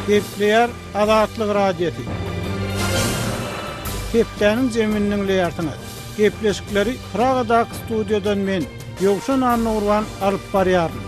Gepleýär Azatlyk Radiosy. Hepdäniň jemini diňleýärsiňiz. Gepleşikleri Pragadaky studiýadan men, Ýowşan Annagurban alyp barýaryn.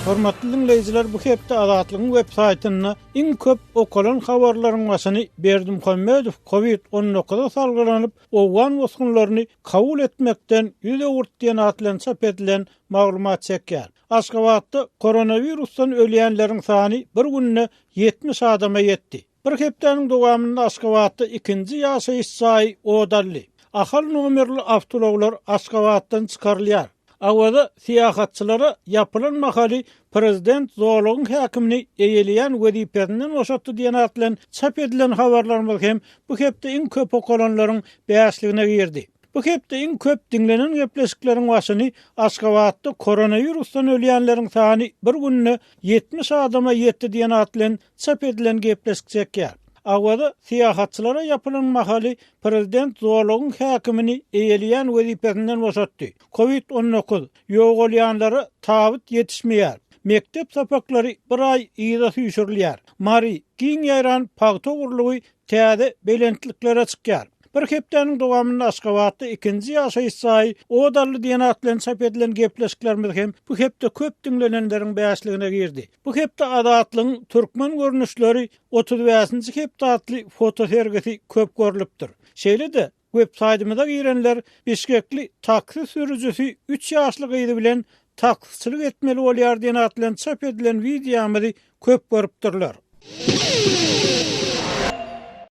Hormatly diňleýjiler, bu hepde Azatlygyň web saýtynda iň köp okalan habarlaryň başyny Berdimuhamedow Covid 19-a salgylanyp, owgan bosgunlaryny kabul etmekden ýüz öwürdi diýen at bilen çap edilen maglumat çekýär. Aşgabatda koronawirusdan ölýänleriň sany bir günde 70 adama ýetdi. Bir hepdäniň dowamynda Aşgabatda ikinji ýaşaýyş jaýy ot aldy. Ahal nomerli awtoulaglar Aşgabatdan çykarylýar. Awaza syýahatçylara ýapylan mahaly prezident zolagyň häkimini eýeleýän wezipesinden boşatdy diýen at bilen çap edilen habarlarymyz hem bu hepde iň köp okalanlaryň bäşligine girdi. Bu hepde iň köp diňlenen gepleşikleriň başyny Aşgabatda koronawirusdan ölýänleriň sany bir günde 70 adama ýetdi diýen at bilen çap edilen gepleşik çekýär. Awaza syýahatçylara ýapylan mahaly prezident zolagyň häkimini eýeleýän wezipesinden boşatdy. Covid 19, ýogalýanlara tabyt ýetişmeýär. Mekdep sapaklary bir aý yza süýşürilýär. Mary, giň ýaýran pagta ogurlygy täze belentliklere çykýar. Bir hepdäniň dowamynda Aşgabatda ikinji ýaşaýyş jaýy ot aldy diýen at bilen çap edilen gepleşiklerimiz hem bu hepde köp diňlenenleriň bäşligine girdi. Bu hepde Azatlygyň türkmen görnüşleri 35-nji hepde atly fotosergisi köp görlüpdir. Şeýle-de, web-saýtymyza girenler bişkekli taksi sürüjisi üç ýaşly gyzy bilen taksiçilik etmeli bolýar diýen at bilen çap edilen wideomyzy köp görüpdirler.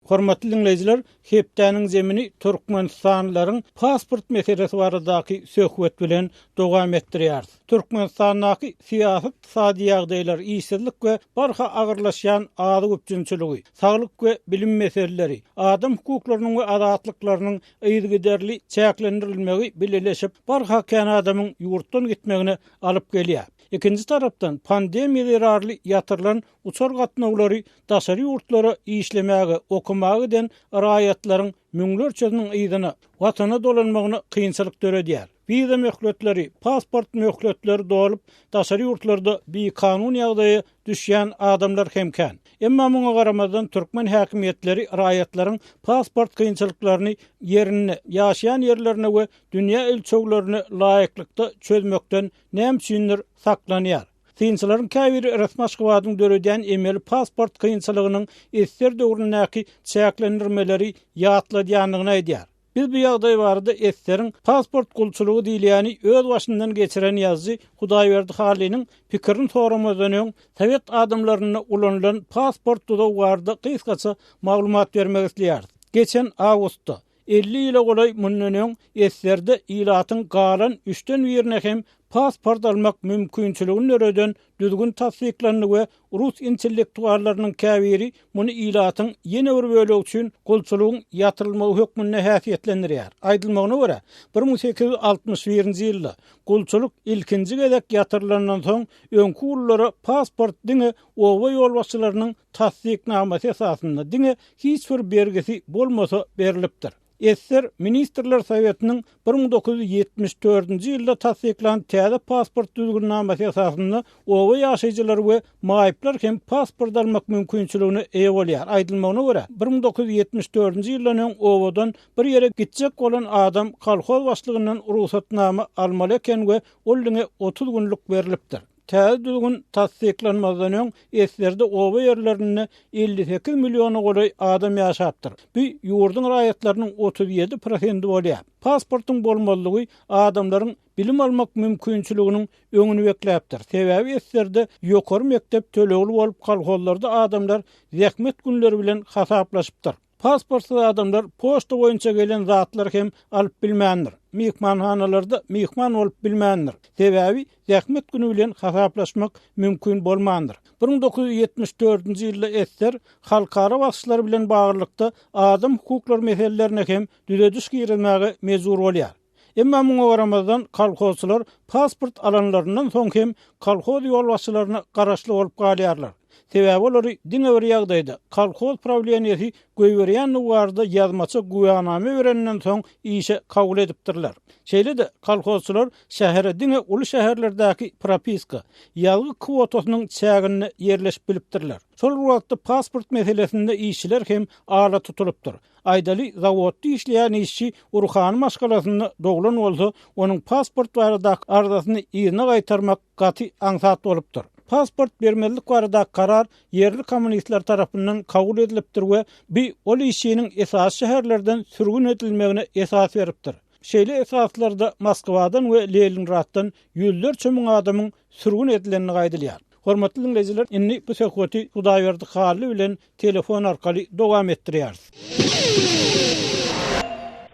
Hormatly diňleýjiler, hepdäniň zemini türkmenistanlylaryň pasport meselesi baradaky söhbet bilen dowam etdirýäris. Türkmenistandaky syýasy-ykdysady ýagdaýlar, işsizlik we barha agyrlaşýan azyk üpjünçiligi, saglyk we bilim meseleleri, adam hukuklarynyň we azatlyklarynyň yzygiderli çäklendirilmegi bileleşip, barha kän adamyň ýurtdan gitmegine alyp gelýär. Ikinji tarapdan, pandemiýa zerarly ýatyrylan uçar gatnawlary daşary ýurtlara işlemäge, okamaga giden raýatlaryň müňlerçesiniň yzyna, Watana dolanmagyna kynçylyk döredýär. Wiza möhletleri, pasport möhletleri dolup, daşary ýurtlarda bikanun ýagdaýa düşýän adamlar hem kän. Emma muňa garamazdan, türkmen häkimiýetleri raýatlaryň pasport kynçylyklaryny ýerinde, ýaşaýan ýerlerine we dünýä ölçeglerine laýyklykda çözmekden näme üçindir saklanýar. Synçylaryň käbiri resmi Aşgabadyň döredýän emeli pasport kynçylygynyň ssr döwründäki çäklendirmeleri ýatladýandygyny aýdýar. Biz bu ýagdaý barada ssr-iň pasport gulçulygy diýilýäni öz başyndan geçiren ýazyjy Hudaýberdi Hallynyň pikirini soramazdan öň, sowet adamlarynda ulanylan pasport duzagy barada gysgaça maglumat bermek isleýäris. Geçen awgustda, 50 ýyla golaý mundan öň ssr-de ilatyň galan üçden birine hem pasport almak mümkinçiligini döreden düzgün tassyklandy we rus intellektuallarynyň käbiri muny ilatyň ýene bir bölegi üçin gulçulygyň ýatyrylmagy hökmünde häsiýetlendirýär. Aýdylmagyna görä, 1861-nji ýylda gulçulyk ilkinji gezek ýatyrylandan soň öňki gullara pasport diňe oba ýolbaşçylarynyň tassyknamasy esasynda, diňe hiç bir bergisi bolmasa berlipdir. Ssr Ministrler Sowetiniň 1974-nji ýylda tassyklan täze pasport düzgünnamasy esasynda oba ýaşaýjylary we maýyplar hem pasport almak mümkinçiligine eýe bolýar. Aýdylmagyna görä, 1974-nji ýyldan öň obadan bir ýere gitjek bolan adam kolhoz başlygyndan rugsatnama almaly eken we ol diňe 30 günlük berlipdir. Täze düzgün tassyklanmazdan öň ssr-de oba ýerlerinde 58 milliona golaý adam ýaşapdyr. Bu ýurduň raýatlarynyň 37 prosendi bolýar. Pasportyň bolmazlygy adamlaryň bilim almak mümkinçiliginiň öňüni bekläpdir. Sebäbi ssr-de ýokary mekdep tölegli bolup, kolhozlarda adamlar zähmet günleri bilen hasaplaşypdyr. Pasportsyz adamlar poçta boýunça gelen zatlary hem alyp bilmändir. Myhmanhanalarda myhman bolup bilmändir. Sebäbi zähmet güni bilen hasaplaşmak mümkin bolmandyr. 1974-nji ýylda ssr halkara basyşlar bilen baglylykda adam hukuklary meselelerine hem düzediş girizmäge mejbur bolýar. Emma muňa garamazdan kolhozçylar pasport alanlaryndan soň hem kolhoz ýolbaşçylaryna garaşly bolup galýarlar. Sebäbi olary diňe bir ýagdaýda, kolhoz prawleniýesi goýberýändigi barada ýazmaça güwäname bereninden soň işe kabul edipdirler. Şeýle-de, kolhozçylar şähere diňe uly şäherlerdäki propiska, ýazgy kwotasynyň çäginde ýerleşip bilipdirler. Şol bir wagtda pasport meselesinde işçiler hem ala tutulypdyr. Aýdaly, zawodda işleýän işçi ruhany maşgalasynda doglan bolsa, onuň pasport baradaky arzasyny yzyna gaýtarmak gaty aňsat bolupdyr. Pasport bermezlik baradaky karar ýerli kommunistler tarapyndan kabul edilipdir we bi ol işçiniň esasy şäherlerden sürgün edilmegine esas beripdir. Şeýle esaslarda Moskwadan we Leningraddan ýüzlerçe müň adamyň sürgün edilendigi aýdylýar. Hormatly diňleýjiler, indi bu söhbeti Hudaýberdi Hally bilen telefon arkaly dowam etdirýäris.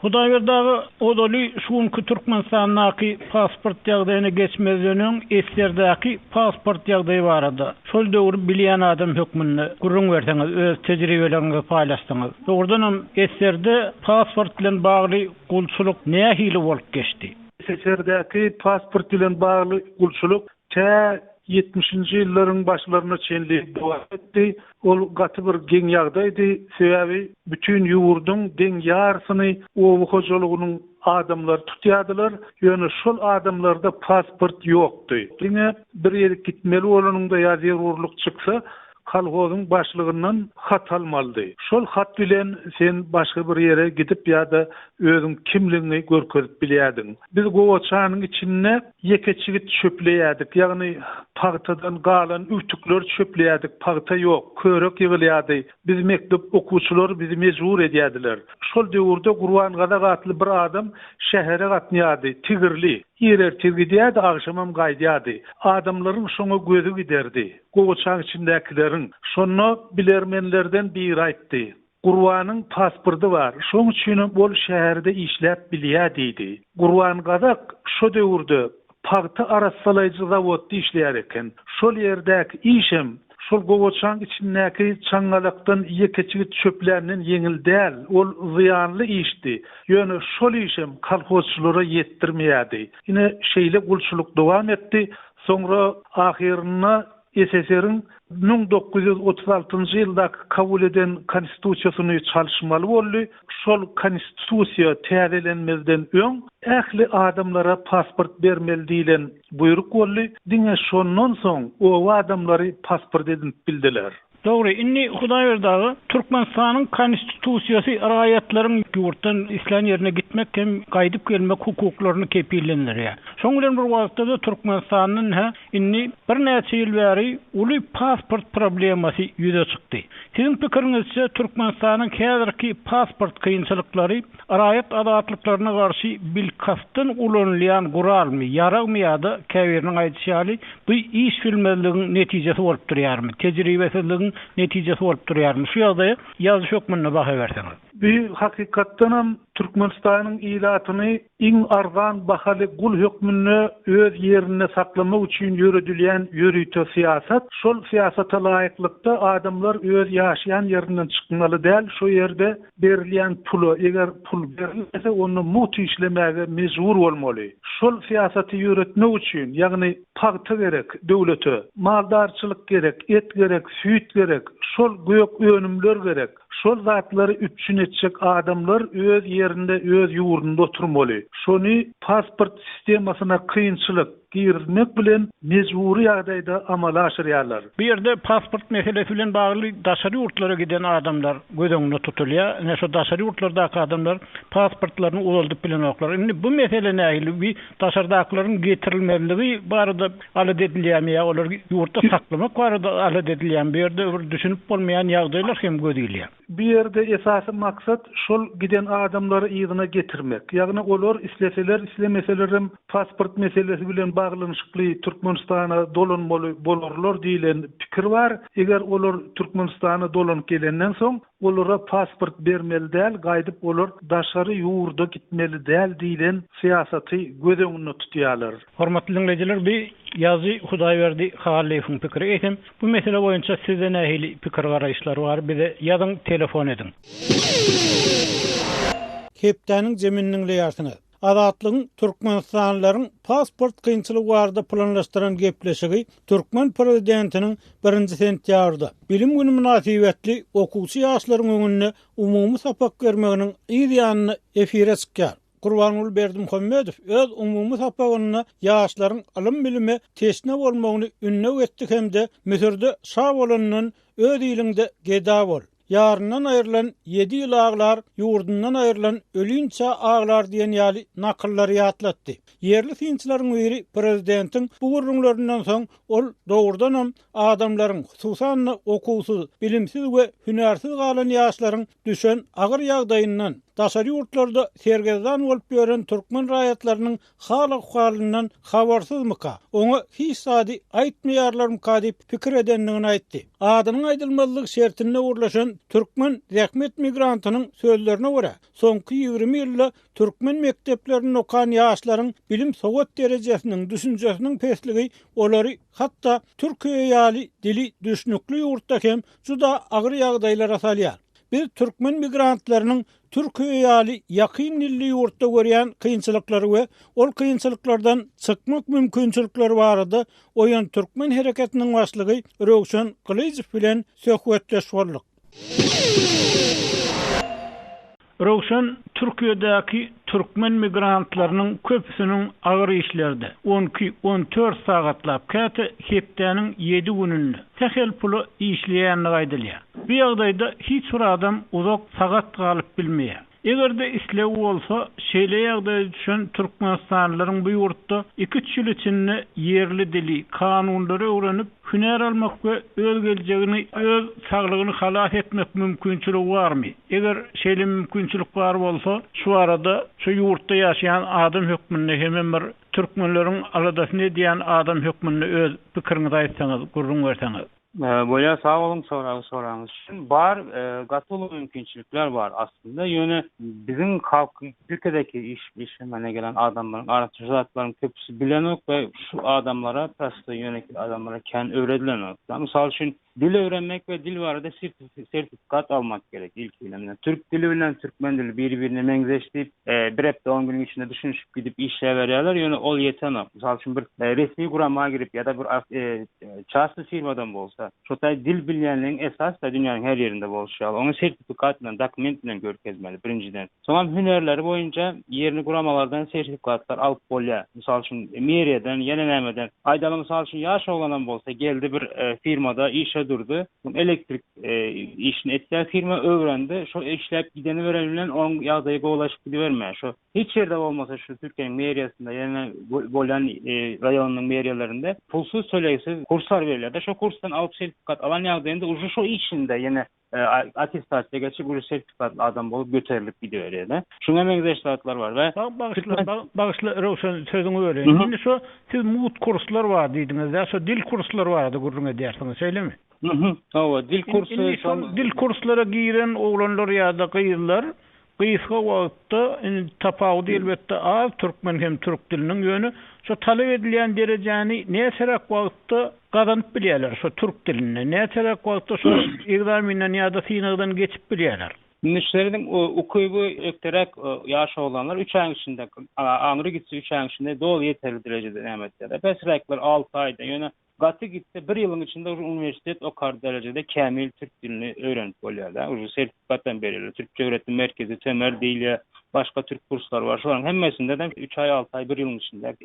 Hudaýberdi aga, ozaly şu günki Türkmenistandaky pasport ýagdaýyna geçmezden öň SSR-däki pasport ýagdaýy barada, şol döwri bilýän adam hökmünde gürrüň berseňiz, öz tejribeleriňizi paýlaşsaňyz. Dogrudanam, SSR-de pasport bilen bagly gulçulyk nähili bolup geçdi? SSR-däki pasport bilen bagly gulçulyk Tä ýetmişinji ýyllaryň başlaryna çenli dowam etdi. Ol gaty bir geň ýagdaýdy, sebäbi bütin ýurduň deň ýarysyny oba hojalygynyň adamlary tutýardylar, ýöne şol adamlarda pasport ýokdy. Diňe bir ýerik gitmeli bolanyňda ýa zerurlyk çyksa, kolhozyň başlygyndan hat almalydy. Şol hat bilen sen başga bir ýere gidip ýa-da özüň kimligiňi görkezip bilýärdiň. Biz gowaçanyň içinde ýeke çigit çöpleýärdik, ýagny pagtadan galan üwtükleri çöpleýärdik, pagta ýok, körek ýygylýardy. Biz mekdep okuwçylary bizi mejbur edýärdiler. Şol döwürde Gurban Gazak atly bir adam şähere gatnaýardy, tigirli. Ir ertir gidýärdi, agşamam gaýdýardy. Adamlaryň şoňa gözi giderdi. Gowaçaň içindäkileriň. Şonda bilermenlerden biri aýtdy. Gurbanyň pasporty bar, şoň üçinem ol şäherde işläp bilýä diýdi. Gurban Gazak şo döwürde pagta arassalaýjy zawodda işleýär eken. Şol ýerdäki işem şol gowaçaň içindäki çaňňalakdan ýeke çigit çöpländen ýeňil däl, ol zyýanly işdi. Ýöne şol işem kolhozçylara ýetdirmeýärdi. Ine, şeýle gulçulyk dowam etdi. Soňra ahyrynda SSR-iň 1936 ýyldaky kabul eden Konstitusiýasyny çalyşmaly boldy. Şol Konstitusiýa täzelenmezden öň ähli adamlara pasport bermeli diýlen buýruk boldy. Diňe şondan soň oba adamlary pasport edinip bildiler. Dogry, indi Hudaýberdi aga, Türkmenistanyň Konstitusiýasy raýatlaryň ýurtdan islän ýerine gitmek hem gaýdyp gelmek hukuklaryny kepillendirýär. Şoň bilen bir wagtda-da Türkmenistanda ynha indi birnäçe ýyl bäri uly pasport problemasy ýüze çykdy. Siziň pikiriňizçe Türkmenistanyň häzirki pasport kynçylyklary Raýat azatlyklaryna garşy bilkastdan ulanylýan guralmy, ýaragmy ýa-da, käbiriniň aýdyşy ýaly, bu iş bilmezligiň netijesi bolup durýarmy, tejribesizligiň netijesi bolup durýarmy? Şu ýagdaýa ýazyjy hökmünde baha berseňiz. Bu hakykatdanam Türkmenistanyň ilatyny iň arzan bahaly gul hökmünde öz ýerinde saklamak üçin ýöredilýän ýörite syýasat. Şol syýasata laýyklykda adamlar öz ýaşaýan ýerinden çykmaly däl, şo ýerde Berilýän pula, eger pul berilmese, onda mugt işlemäge mejbur bolmaly. Şol syýasaty ýöretmek üçin, ýagny pagta gerek döwlete, maldarçylyk gerek, et gerek, süýt gerek, şol gök önümler gerek. Şol zatlary üpjün etjek adamlar öz ýerinde, öz ýurdunda oturmaly. Şony pasport sistemasyna kynçylyk. Girizmek bilen mejbury ýagdaýda amala aşyrýarlar. Bu ýerde pasport meselesi bilen bagly daşary ýurtlara giden adamlar göz öňünde tutulýar. Ine şo daşary ýurtlardaky adamlar pasportlaryny uzaldyp bilenoklar. Indi bu mesele nähili? Bu daşardakylaryň getirilmezligi barada alada edilýärmi ýa olary ýurtda saklamak barada alada edilýärmi? Bu ýerde bir düşünip bolmaýan ýagdaýlar hem göz ilýär. Bu ýerde esasy maksat şol giden adamlary yzyna getirmek. Ýagny olar isleseler, islemeselerem pasport meselesi bilen baglanyşykly Türkmenistana dolanmaly bolarlar diýlen pikir bar. Eger olar Türkmenistana dolanyp gelenden soň, olara pasport bermeli däl, gaýdyp olar daşary ýurda gitmeli däl diýlen syýasaty göz öňünde tutýarlar. Hormatly diňleýjiler, bu ýazyjy Hudaýberdi Hallyýewiň pikiri. Eýsem, bu mesele boýunça sizde nähili pikir-garaýyşlar bar, bize ýazyň, telefon ediň. Hepdäniň jemini diňleýärsiňiz. Azatlygyň türkmenistanlylaryň pasport kynçylygy barada planlaşdyran gepleşigi türkmen prezidentiniň birinji sentýabrda, Bilim güni mynasybetli okuwçy ýaşlaryň öňünde umumy sapak bermeginiň yz ýanynda efire çykýar. Gurbanguly Berdimuhamedow öz umumy sapagynda ýaşlaryň ylym-bilime teşne bolmagyny ündew etdi hem-de Müsürde şa bolandan öz iliňde geda bol. Ýaryndan aýrylan ýedi ýyl aglar, ýurdundan aýrylan ölinçä aglar diýen ýaly nakyllary ýatlatdy. Ýerli synçylaryň biri prezidentiň bu gürrüňlerinden soň ol dogrudanam adamlaryň, hususan-da okuwsyz, bilimsiz we hünärsiz galan ýaşlaryň düşen agyr ýagdaýyndan, daşary ýurtlarda sergezdan bolup ýören türkmen raýatlarynyň hal-ahwalyndan habarsyzmyka, oňa hiç zady aýtmaýarlarmyka diýip pikir edendigini aýtdy. Adynyň aýdylmazlygy şertinde gürleşen türkmen zähmet migrantynyň sözlerine görä, soňky 20 ýylda türkmen mekdeplerinde okan ýaşlaryň bilim-sowat derejesiniň, düşünjesiniň pesligi olary hatda Türkiýe ýaly dili düşnükli ýurtda hem juda agyr ýagdaýlara salýar. Biz türkmen migrantlarynyň Türkiýe ýaly ýakyn dilli ýurtda görýän kynçylyklary we ol kynçylyklardan çykmak mümkinçilikleri barada Oýan Türkmen hereketiniň başlygy Röwşen Gylyjow bilen söhbetdeş bolduk. Röwşen, Türkiýedäki türkmen migrantlarynyň köpüsiniň agyr işlerde, on iki, on dört sagatlap, käte hepdäniň ýedi gününde, sähel pula işleýändigi aýdylýar. Bu ýagdaýda hiç bir adam uzak sagat galyp bilmeýär. Eger-de islegi bolsa, şeýle ýagdaýa düşen türkmenistanlylaryň bu ýurtda iki-üç ýyl içinde ýerli dili, kanunlary öwrenip, hünär almak we öz geljegini, öz saglygyny halas etmek mümkinçiligi barmy? Eger şeýle mümkinçilik bar bolsa, şu barada şu ýurtda ýaşaýan adam hökmünde hemem bir türkmenleriň aladasyny edýän adam hökmünde öz pikiriňizi aýtsaňyz, gürrüň berseňiz. Bolýar sag boluň soragy soranyňyz üçin. Bar gaty uly mümkinçilikler bar aslynda ýöne biziň halkyň Türkiýedeki iş işlemene gelen adamlaryň arasynda şu zatlaryň köpüsi bilenok we şu adamlara prosta ýönekeý adamlara kän öwredilenok. Mysal üçin dil öwrenmek we dil barada sertifikat almak gerek ilki bilen. Türk dili bilen türkmen dili biri birine meňzeş diýip bir hepde on günüň içinde düşünişip gidip işläberýärler ýöne ol ýetenok. Mysal üçin bir resmi gurama girip ýa-da bir Çasly firmadan bolsa, şo taý dil bilýänligiň esas-da dünýäniň her ýerinde bolşy ýaly, ony sertifikat bilen, dokument bilen görkezmeli, birinjiden. Soňam hünärleri boýunça ýerli guramalardan sertifikatlar alyp bolýar. Mysal üçin, meriýadan, ýene nämeden. Aýdaly, mysal üçin, ýaş oglanam bolsa, geldi bir firmada işe durdy, elektrik işini etýär firma, öwrendi, şo işläp gideni bereni bilen onuň ýagdaýy gowulaşyp gidibermeýär. Şo Hiç ýerde bolmasa şu Türkiýäniň meriýasynda ýene bolýan raýonynyň meriýalarynda pulsuz tölegsiz kurslar berilýär-de şo kursdan alyp sertifikat alan ýagdaýynda uje şo işinde ýene attestasiýa geçip uje sertifikatly adam bolup göterilip gidiberýär-de. Şuňa meňzeş zatlar bar we Bagyşla bagyşla Röwşen sözüňi böleýin. Indi şo siz mugt kurslar bar diýdiňiz-dä şo dil kurslary barada gürrüň edýärsiňiz şeýlemi? Hawa dil kursy Indi şol dil kurslara giren oglanlar ýa-da gyzlar Gysga wagtda, indi tapawudy elbetde az türkmen hem türk diliniň, ýöne şo talap edilýän derejäni näçeräk wagtda gazanyp bilýärler şo türk dilinde, näçeräk wagtda şo ekzamenden ýa-da synagdan geçip bilýärler? Indi serediň, ukyby ökderäk ýaş oglanlar üç aýyň içinde, aňry gitse üç aýyň içinde doly ýeterli derejede näme etýärler. Pesräkler alty aýda, ýöne Gaty gitse bir ýylyň içinde uje uniwersitet okar derejede kämil türk dilini öwrenip bolýar-da. Uje sertifikatam berýärler. Türkçe öwretme merkezi, Tömer diýilýär, başga türk kurslary bar. Şolaryň hemmesinde-de üç aý, alty aý, bir ýylyň içinde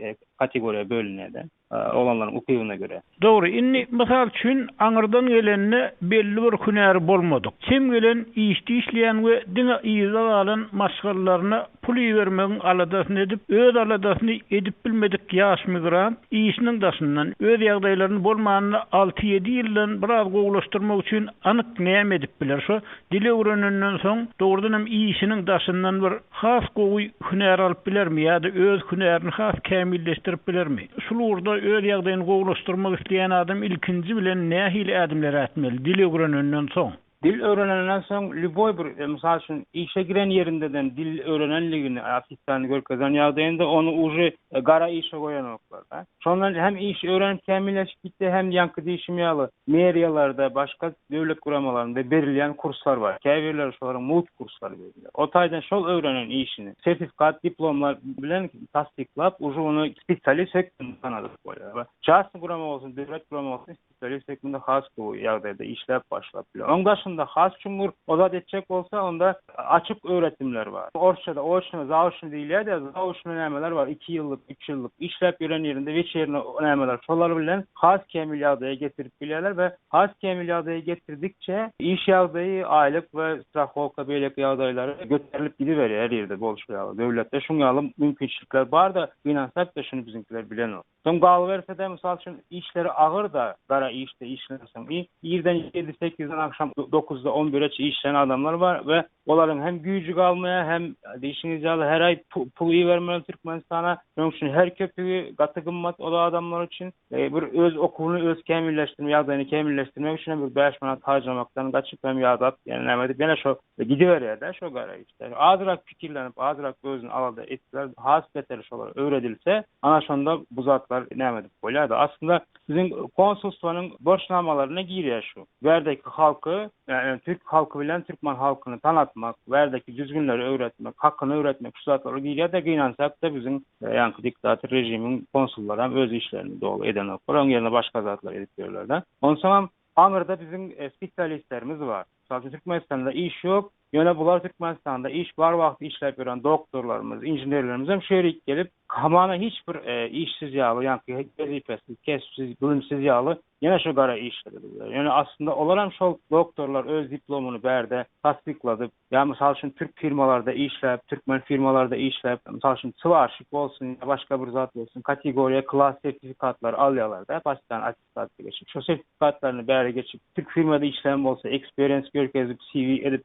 kategoriýa bölünýär-de, oglanlaryň ukybyna görä. Dogry, indi mysal üçin aňyrdan gelende belli bir hünäri bolmadyk, çem gelen işde işleýän we diňe yzda galan maşgalalaryna pul ibermegiň aladasyny edip, öz aladasyny edip bilmedik ýaş migrant işiniň daşyndan, öz ýagdaýlaryny bolmanda alty-ýedi ýyldan biraz gowulaşdyrmak üçin anyk näme edip biler? Şo dil öwrenenden soň, dogrudan hem işiniň daşyndan bir has gowy hünär alyp bilermi ýa-da öz hünärini has kämilleşdirip bilermi? Şul ugurda öz ýagdaýyny gowulaşdyrmak isleýän adam ilkinji bilen nähili ädimler ätmeli dil öwrenenden soň? Dil öwrenenden soň lýuboý bir, mysal üçin, işe giren ýerindeden dil öwrenenligini ofitsialny görkezen ýagdaýynda ony uje gara işe goýanoklar-da. Şondan hem iş öwrenip kämilleşip gitdi, hem ýaňky diýşim ýaly meriýalarda, başga döwlet guramalarynda berilýän kurslar bar. Käbirleri şolaryň mugt kurslary berilýär. O taýdan şol öwrenen işini sertifikat, diplomlar bilen tassyklap, uje ony spesialist hökmünde tanadyp bolýar. Çasny gurama bolsun, döwlet gurama bolsun, spesialist hökmünde has gowy ýagdaýda işläp başlap biler. Oň daşynda has çuňňur o zat etjek bolsa, onda açyk öwretimler bar. Orsçada oçno, zaoçno diýilýär-de, zaoçno nämeler bar, iki ýyllyk, üç ýyllyk işläp ýören ýerinde weçerno nämeler, şolar bilen has kämil ýagdaýa getirip bilýärler we has kämil ýagdaýa getirdikçe iş ýagdaýy, aýlyk we strahowka beýleki ýagdaýlary göterilip gidiberýär her ýerde bolşy ýaly. Döwletde şuň ýaly mümkinçilikler bar-da, gynansak-da şuny biziňkiler bilenok. Soň galyberse-de, mysal üçin, işleri agyr-da, gara işde işlänsoň, i irden ýedi-sekizden agşam dokuzda, on bire çenli işleýän adamlar bar we olaryň hem güýji galmaýar, hem diýşiňiz ýaly her aý pul ibermeli Türkmenistana. Şonuň üçin her köpügi gaty gymmat ol adamlar üçin. Bir öz okuwyny öz kämilleşdirme, ýagdaýyny kämilleşdirmek üçin hem bir bäş manat harjamakdan gaçyp hem ýadap, ýene näme edip, ýene şo gidiberýär-de şo gara işler. Azrak pikirlenip, azrak özüni alada etseler, has beteri şolar öwredilse, Ana şonda bu zatlar näme edip bolýar-da. Aslynda biziň konsulstwanyň borçnamalaryna girýär şu. Bärdeki halky, ýagny türk halky bilen türkmen halkyny tanatmak, bärdeki düzgünleri öwretmek, hakyny öwretmek şu zatlara girýär-de, gynansak-da biziň ýaňky diktator režimiň konsullary hem öz işlerini doly edenoklar, onuň ýerine başga zatlar edip ýörler-de. Onsoňam aňyrda biziň spesialistlerimiz bar. Mysal üçin Türkmenistanda iş ýok, Ýöne bular Türkmenistanda iş bar wagty işläp ýören doktorlarymyz, inženerlerimiz hem şu ýerik gelip, hamana hiç bir işsiz ýaly, ýaňky wezipesiz, kespsiz, bilimsiz ýaly ýene şu gara işleri edip ýör. Ýöne aslynda olar hem şol doktorlar öz diplomyny bärde tassykladyp, ýa mysal üçin türk firmalarda işläp, türkmen firmalarda işläp, mysal üçin swarşik bolsun ýa başga bir zat bolsun, kategoriýa, klas sertifikatlary alýarlar-da, paçtan sertifikatda geçip, şo sertifikatlaryny bäri geçip, türk firmada işlän bolsa, experience görkezip, CV edip,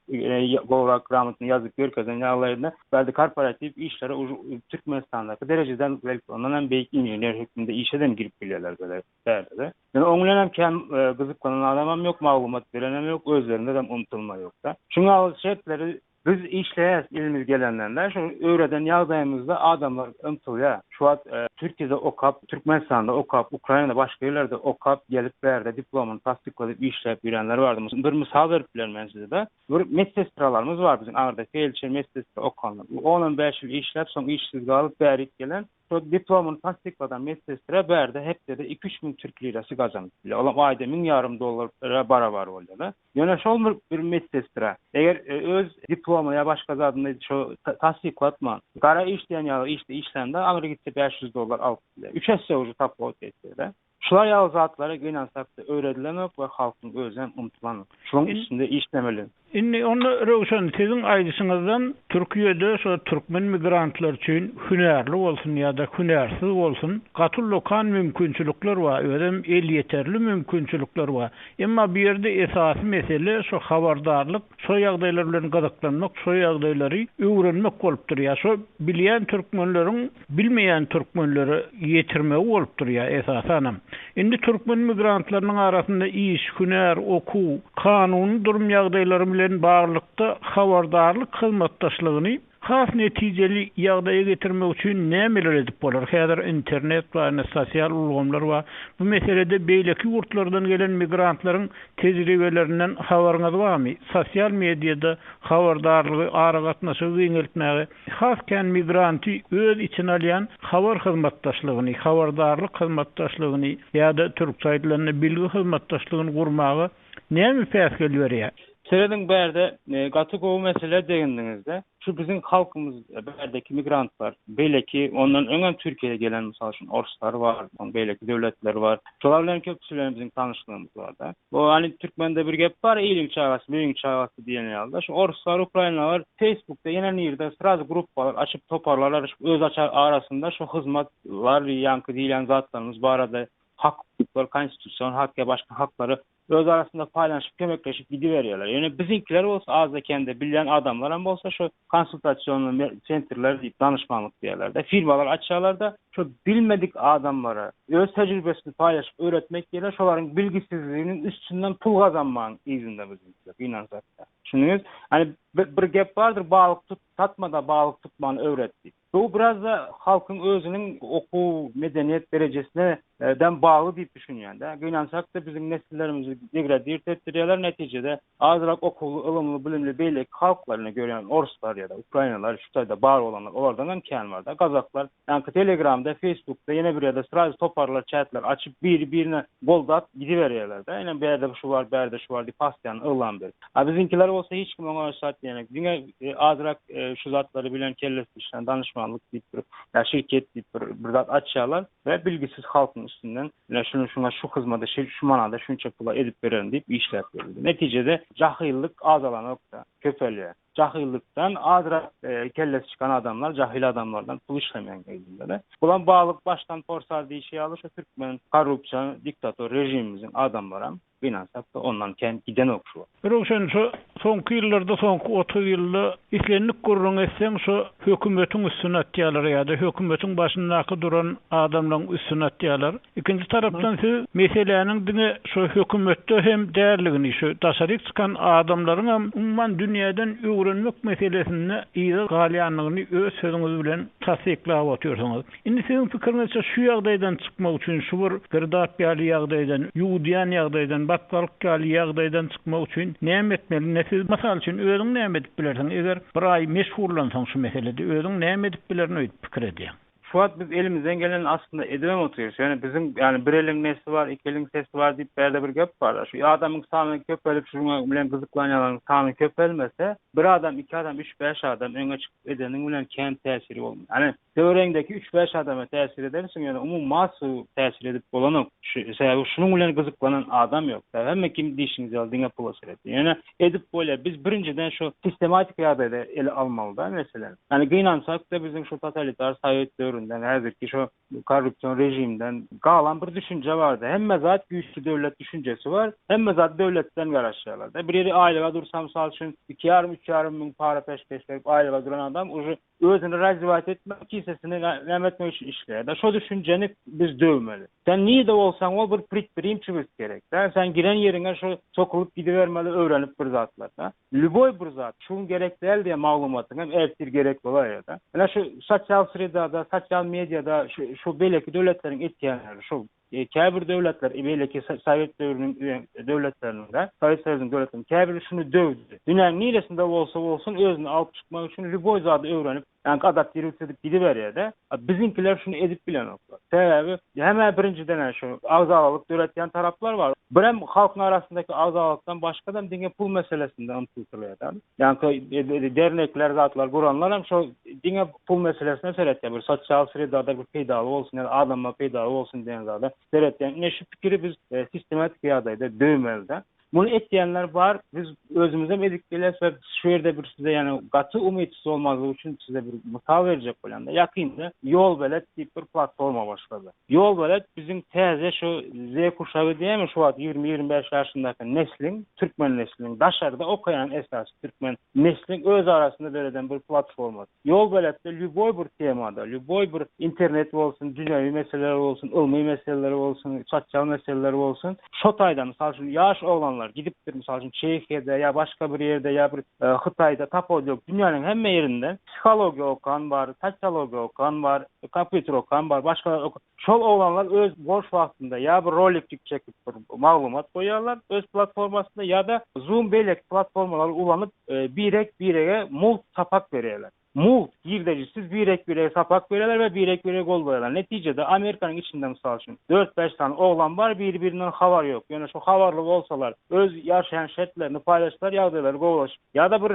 gowrak gramotny ýazyp görkezen ýagdaýynda, bärde korporatiw işlere uje Türkmenistandaky derejeden belki ondan hem beýik inžener hökmünde işe hem girip bilýärler bäle bärde-de. Ýöne oň bilen hem kän gyzyklanan adamam ýok, maglumat berenem ýok, özlerinde hem ymtylma ýok-da. Şuň ýaly şertleri Biz işleýäs elimiz gelenden-de, şu öwreden ýagdaýymyzda adamlar ymtylýar. Şu wagt Türkiýede okap, Türkmenistanda okap, Ukrainada başga ýerlerde okap gelip bärde diplomyny tassykladyp işläp ýörenler bardy. Bir mysal berip bilerin men size-de. Bir medsestralarymyz bar biziň aňyrda felçer, medsestra okanlar. On-on bäş ýyl işläp soň işsiz galyp bärik gelen. Şo diplomyny tassykladan medsestra bärde hepdede iki-üç müň türk lirasy gazanyp bilýär. Olam aýda müň ýarym dollara barabar bolýar-da. Ýöne şol bir bir medsestra eger öz diplomyny ýa başga zadyny şo tassyklatman, gara iş diýen ýaly işde işlände aňry gitse 500 dollar alyp bilýär. Üç esse uje tapawut etýär-de. Şular ýaly zatlary gynansak-da öwredilenok we halkyň özem ymtylanok. Şularyň üstünde işlemeli. Indi onda Röwşen siziň aýdyşyňyzdan Türkiýede şo türkmen migrantlar üçin hünärli bolsun ýa-da hünärsiz bolsun gaty ullakan mümkinçilikler bar, özem elýeterli mümkinçilikler bar. Emma bu ýerde esasy mesele şo habardarlyk, şo ýagdaýlar bilen gyzyklanmak, şo ýagdaýlary öwrenmek bolup durýar. Şo bilýän türkmenleriň bilmeýän türkmenlere ýetirmegi bolup durýar esasanam. Indi türkmen migrantlarynyň arasynda iş, hünär, okuw, kanuny durum ýagdaýlary bilen baglylykda habardarlyk hyzmatdaşlygyny has netijeli ýagdaýa getirmek üçin nämeler edip bolar? Häzir internet bar, indi sosial ulgamlar bar. Bu meselede beýleki ýurtlardan gelen migrantlaryň tejribelerinden habaryňyz barmy? Sosial mediada habardarlygy, aragatnaşygy giňeltmäge Has kän migranty öz içine alýan habar hyzmatdaşlygyny, habardarlyk hyzmatdaşlygyny ýa-da türkçe aýdylanda bilgi hyzmatdaşlygyny gurmaga näme päsgel berýär? Serediň bärde gaty gowy meselä degindiňizde. Şu biziň halkymyz bärdeki migrantlar, beýleki ondan öňem Türkiýä gelen mysal üçin orslar bar, beýleki döwletler bar. Şolar bilen köpüsi bilen biziň tanyşlygymyz barda. Bu hany türkmende bir gep bar, iliň çagasy, möýüň çagasy diýen ýaly-da. Şu orslar, ukrainalar Facebookda ýene nirde srazy gruppalar açyp, toparlar açyp, öz arasynda şu hyzmatlar, ýaňky diýlen zatlarymyz barada, hak. Hukuklar, konstitusion hak ýa başga haklary öz arasynda paýlanyşyp, kömekleşip gidiberýärler. Ýöne biziňkiler bolsa azda-kände bilýän adamlaram bolsa şu konsultasionnyý sentrler diýip danyşmanlyk diýýärler-de, firmalar açýarlar-da, şo bilmedik adamlara öz tejribesini paýlaşyp öwretmek ýerine şolaryň bilgisizliginiň üstünden pul gazanmagyň yzynda biziňkiler, gynansak-da. Düşündiňiz? Hani bir gep bardyr, balyk tut, satma-da balyk tutmany öwret diýip. Bu biraz-da halkyň özüniň okuw, medeniýet derejesine den bagly diýip düşünýän-de. Gynansak-da biziň nesillerimizi degradirt etdirýärler, netijede azrak okuwly, ylymly, bilimli beýleki halklaryny görýän orslar ýa-da ukrainalar şu taýda bar bolanlar olardan hem kän bar-da. Gazaklar ýaňky telegramda, feýsbukda ýene bir ýerde srazu toparlar, çatlar açyp biri-birine goldap gidiberýärler-de. Ine bärde şu bar, bärde şu bar diýip postoýanno yglan berip. A biziňkiler bolsa hiç kim oňa zat diýenek. Diňe azrak şu zatlary bilen kellesi işlän danyşmanlyk diýip bir ýa şirket diýip bir bir zat açýarlar we bilgisiz halkyň üstünden ine şuny şuňa şu hyzmady şu şu manada şunça pula edip bererin diýip işläp ýörler. Netijede jahyllyk azalanok-da, köpelýär. Jahyllykdan azrak kellesi çykan adamlar jahyl adamlardan pul işlemegiň eýlinde-de. Bulam balyk başdan porsar diýşi ýaly şu türkmen korrupsiýa diktator režimimiziň adamlaram Gynansak-da, ondan kän gidenok şu wagt. Röwşen, şu soňky ýyllarda, soňky 30 ýylda islendik gürrüň etseň, şu hökümetiň üstüne atýarlar ýa-da hökümetiň başyndaky duran adamlaryň üstüne atýarlar. Ikinji tarapdan siz meseläniň diňe şu hökümetde hem däldigini, şu daşaryk çykan adamlaryňam umuman dünýäden öwrenmek meselesinde yza galýandygyny öz sözüňiz bilen tassyklap otyrsyňyz. Indi siziň pikiriňizçe şu ýagdaýdan çykmak üçin, şu bir girdap ýaly ýagdaýdan, ýuwudýan ýagdaýdan, batgalyk ýaly ýagdaýdan çykmak üçin näme etmeli? Ine siz mysal üçin özüň näme edip bilersiň? Eger bir aý meşgullansaň şu meselede özüň näme edip bilerin öýdüp pikir edýäň? Şu wagt biz elimizden gelenini aslynda edibem otyrys. Ýöne biziň ýagny bir eliň nesi bar, iki eliň sesi bar diýip bärde bir gep bar. Şu adamyň sany köpelip şunuň bilen gyzyklanýanlaryň sany köpelmese, bir adam, iki adam, üç-bäş adam öňe çykyp edeniň bilen kän täsiri bolmaýar. Ýagny Töweregiňdäki üç-bäş adama täsir edersiň, ýöne umumy massa täsir edip bolanok. Şu sebäbi şunuň bilen gyzyklanan adam ýok. Sebäbi hemme kim diýşiňiz ýaly diňe pula seretýär. Ýöne edip bolýar. Biz birinjiden şu sistematik ýagdaýda ele almaly-da meseleni. Ýani gynansak-da biziň şu totalitar sowet döwründen, häzirki şu korrupsion režimden galan bir düşünje bardy. Hemme zat güýçli döwlet düşünjesi bar. Hemme zat döwletden garaşýarlar-da. Bir ýeri aýlyga dursa mysal üçin iki ýarym, üç ýarym müň para-peşgeş berip aýlyga duran adam uje Özüni razwiýat etmek, kisesini näme etmek üçin işleýär-de. Şo düşünjeni biz döwmeli. Sen nirede bolsaň bol bir predprimçiwist gerek-dä. Sen giren ýeriňe şo sokulyp gidibermeli öwrenip bir zatlar-da. Lýuboý bir zat, şu gün gerek däl diýen maglumatyň hem ertir gerek bolaýýar-da. Ine şu sosial sredada, sosial mediada şu şu beýleki döwletleriň etýänleri şu. Käbir döwletler, beýleki sowet döwrüniň döwletleriniň-de, Sowet Soýuzynyň döwletleriniň käbiri şuny döwdi. Dünýäniň niresinde bolsa bolsun özüni alyp çykmak üçin lýuboý zady öwrenip, ýaňky adaptirowat edip gidiberýär-de. A biziňkiler şuny edip bilenoklar. Sebäbi hem-ä birinjiden-ä şu agzalalyk döretýän taraplar bar. Birem halkyň arasyndaky agzalalykdan başgadam diňe pul meselesinde ymtyltylýar-da. Ýaňky dernekler zatlar guranlar hem şo diňe pul meselesine seretýär. Bir sosial sredada bir peýdaly bolsun ýa-da adama peýdaly bolsun diýen zada seretýär. Ine şu pikiri biz sistematik ýagdaýda döwmeli-de. Muny etýänler bar. Biz özümizem edip gelýäs we şu ýerde bir size ýani gaty umytsyz bolmazlyk üçin size bir mysal berjek bolýan-da. Ýakynda Ýolbelet diýip bir platforma başlady. Ýolbelet biziň täze şu Z kuşagy diýýärmi şu wagt 20-25 ýaşyndaky nesliň, türkmen nesliniň, daşarda okaýan esasy türkmen nesliň öz arasynda döreden bir platformasy. Ýolbeletde lýuboý bir temada, lýuboý bir internet bolsun, dünýewi meseleler bolsun, ylmy meseleler bolsun, sosial meseleler bolsun, şo taýdan mysal üçin ýaş oglanlar gidipdir mysal üçin Çehiýada ýa başga bir ýerde ýa bir Hytaýda tapawudy ýok dünýäniň hemme ýerinde psihologiýa okan bar, sosiologiýa okan bar, kompýuter okan bar, başga şol oglanlar öz boş wagtynda ýa bir rolikjik çekip bir maglumat goýýarlar öz platformasynda ýa-da zoom beýleki platformalary ulanyp birek birege mugt sapak berýärler. Mugt, girdejisiz birek-birege sapak berýärler we birek-biregi goldaýarlar. Netijede, Amerikanyň içinde, mysal üçin, dört-bäş sany oglan bar, biri-birinden habary ýok. Ýöne şu habarly bolsalar, öz ýaşaýan şertlerini paýlaşsalar, ýagdaýlary gowulaşyp. Ýa-da bir,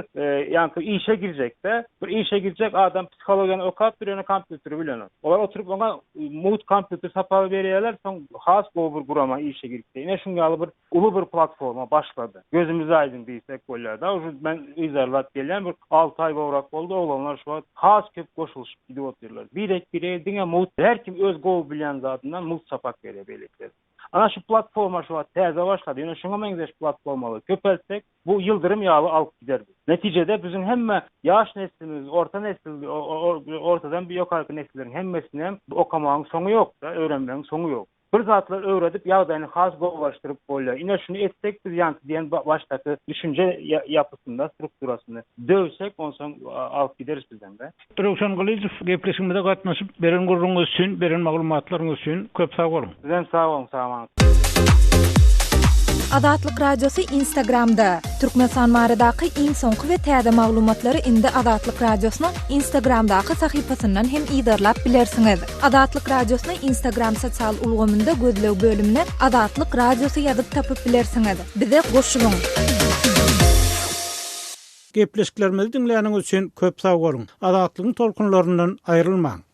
ýaňky işe girjek-de, bir işe girjek adam psihologiýany okapdyr, ýöne kompýuteri bilenok. Olar oturyp oňa mugt kompýuter sapagy berýärler, soň has gowy bir gurama işe girip. Ine şuň ýaly bir uly bir platforma başlady. Gözümiz aýdyň diýsek bolýar-da. Uje men yzarlap gelýän bir alty aý gowrak boldy. Oglanlar şu wagt has köp goşulyşyp gidip otyrlar. Birek-birege diňe mugt, her kim öz gowy bilýän zadyndan mugt sapak berýär beýlekiler. Ana şu platforma şu wagt täze başlady. Ýöne şuňa meňzeş platformalary köpeltsek, bu ýyldyrym ýaly alyp gider. Netijede biziň hemme ýaş neslimiz, orta nesil, ortadan bir ýokarky nesilleriň hemmesinem okamagyň soňy ýok-da, öwrenmegiň soňy ýok. Bir zatlar öwredip ýagdaýyny has gowulaşdyryp bolýar. Ine şuny etsek biz ýaňky diýen başdaky düşünje ýapysynda, strukturasyny döwsek onsoň alyp gideris bizem-de. Röwşen Gylyjow gepleşigimize gatnaşyp beren gürrüňiňiz üçin, beren maglumatlaryňyz üçin köp sag boluň. Sizem sag boluň Saman. Azatlyk Radiosy Instagramda, Türkmenistan baradaky iň soňky we täze maglumatlary indi Azatlyk Radiosynyň Instagramdaky sahypasyndan hem yzarlap bilersiňiz. Azatlyk Radiosyny Instagram sosial ulgamynda gözleg bölümine Azatlyk Radiosy ýazyp tapyp bilersiňiz. Bize goşulyň! Gepleşiklerimizi diňläniňiz üçin köp sag boluň! Azatlygyň tolkunlaryndan aýrylmaň!